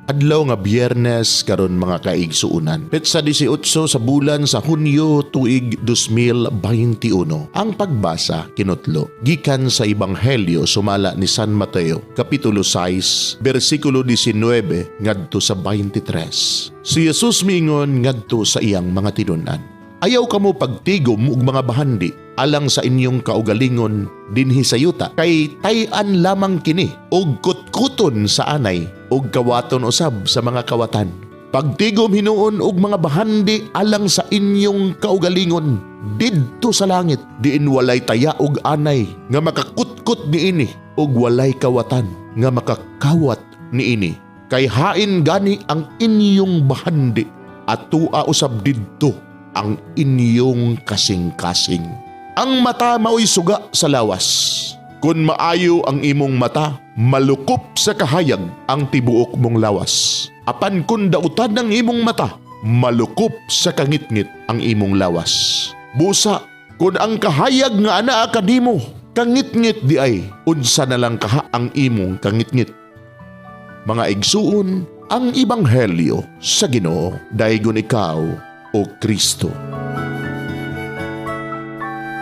Adlaw nga Biyernes karon, mga kaigsuunan. Petsa 18 sa bulan sa Hunyo, tuig 2021. Ang pagbasa kinutlo gikan sa Ebanghelyo sumala ni San Mateo, kapitulo 6, bersikulo 19 ngadto sa 23. Si Jesus miingon ngadto sa iyang mga tinun-an, "Ayaw kamo pagtigom og mga bahandi alang sa inyong kaugalingon dinhi sa yuta, kay tay-an lamang kini og kutkuton sa anay ug kawaton usab sa mga kawatan. Pagtigom hinuon og mga bahandi alang sa inyong kaugalingon didto sa langit, diin walay taya og anay nga makakutkot niini ug walay kawatan nga makakawat niini. Kay hain gani ang inyong bahandi, atua usab didto ang inyong kasing-kasing. Ang mata maoy suga sa lawas. Kung maayo ang imong mata, malukop sa kahayag ang tibuok mong lawas. Apan kung dautan ang imong mata, malukop sa kangitngit ang imong lawas. Busa, kung ang kahayag nga anaa kanimo kangitngit diay, unsa na lang kaha ang imong kangitngit?" Mga igsuon, ang Ebanghelyo sa Ginoo. Daygon ikaw, O Kristo.